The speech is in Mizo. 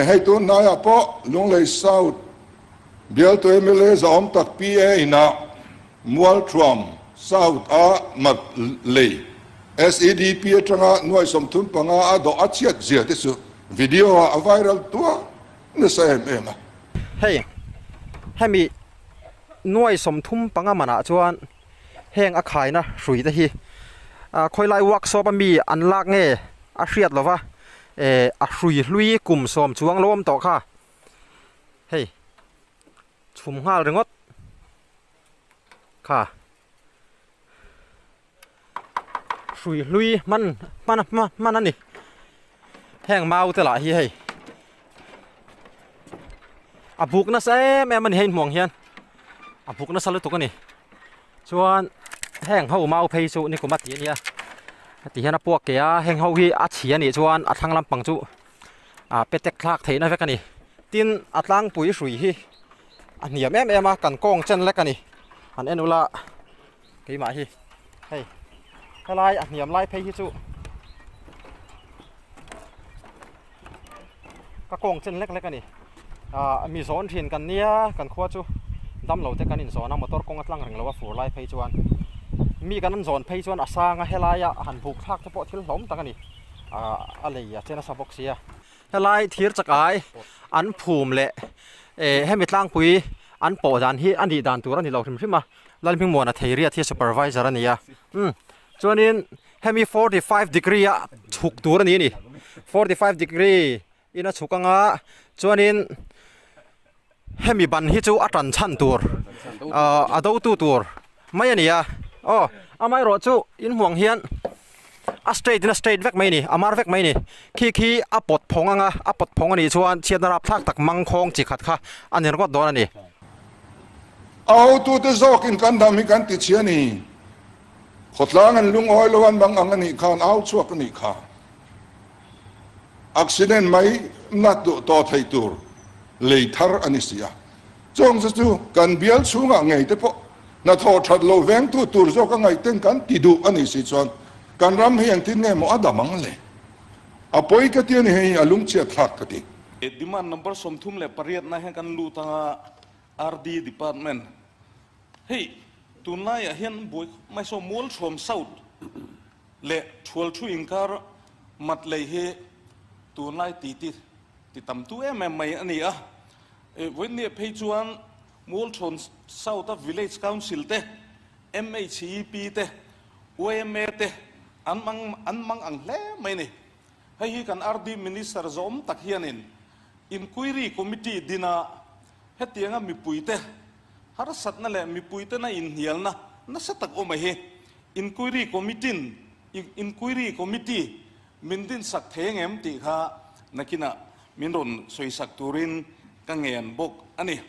Hei tun hnaiah pawh Lunglei South bialtu mla zahawm tak PA inah Mualthuam South a mat lei SEDP atanga nuai 35 a dawh a chhiat zia te chu video ah a viral tuah nasa em em a. Hei hemi nuai 35 manah chuan heng a khaina hrui te hi khawilai workshop a mi an lak nge a hriat lova a hrui hlui kum 10 chuang lo awm tawh kha hei chhum nghal ringawt kha hrui hlui hman hman hman ani heng mau te lah hi hei a buk nasa em em ani hei hmuang hian a buk nasa lutuk ani chuan heng ho mau phei chu ni kum a ti ania ti hian a puak ke a heng ho hi a chhi anih chuan a thlang lampang chu a petek thlak theihna vek ani tin a tlangpui hrui hi a hniam em em a kan kawng chen lek ani han en ula keimah hi hei helai a hniam lai phei hi chu ka kawng chen lek lek ani ah mi zawn thin kan nia kan khua chu dam lo te kan in zawn a motor kawng a tlang reng lo a fur lai phei chuan mi kan an zawn phei chuan a sang a helaia han buk thlak te pawh thil hlawm tak ani ah a lei a chen nasa bawk sia helai thir chakai an phum leh eh hemi tlangpui an pawh dan hi a nih dan tur a ni lo hrim hrim a Lalhmingmuana Theiriat hi supervisor a ni a umm chuanin hemi 45 degree a chhuk tur a ni a ni 45 degree in a chhuk anga chuanin hemi ban hi chu a tan chhan tur ah a do tu tur mai a ni a aw amaherawh chu in hmuang hian a straight in a straight vek mai a ni a mar vek mai a ni khi khi a pawt phawng anga a pawt phawng a nih chuan chhiatna rapthlak tak mangkhawng chi khat kha a ni ringawt dawn a ni. A hotute zawkin kan dam hi kan ti chhi a ni. Khawtlang an lungawi lo an bang ang a nih khan au chhuak a nih kha. Accident mai nat duh tawh thei tur lei thar a ni si a. Chawng chu chu kan bial chhungah ngei te pawh hnathawh that lo vengtu tur zawk a ngaihten kan ti duh a nih si chuan kan ram hi engtin nge maw a dam ang le? A pawi ka ti a ni hei a lungchhiat thlak ka ti. Demand number 38 na hian kan lut anga RD department hei tunlaiah hian buai khawp mai saw Mualthuam South leh Thualthu inkar mat lei hi tunlai titi ti tam tu em em mai a ni a. Vawiinniah phei chuan Mualthuam South a Village Council te, MHEP te, YMA te an mang an mang ang hle mai a ni. Hei hi kan RD Minister zawm tak hianin Inquiry Committee dina hetianga mipuite harsatna leh mipuitena inhnialna nasa tak awm a hi Inquiry Committee Inquiry Committee min dinsak thei angem tih kha nakinah min rawn sawisak turin ka ngen bawk a ni.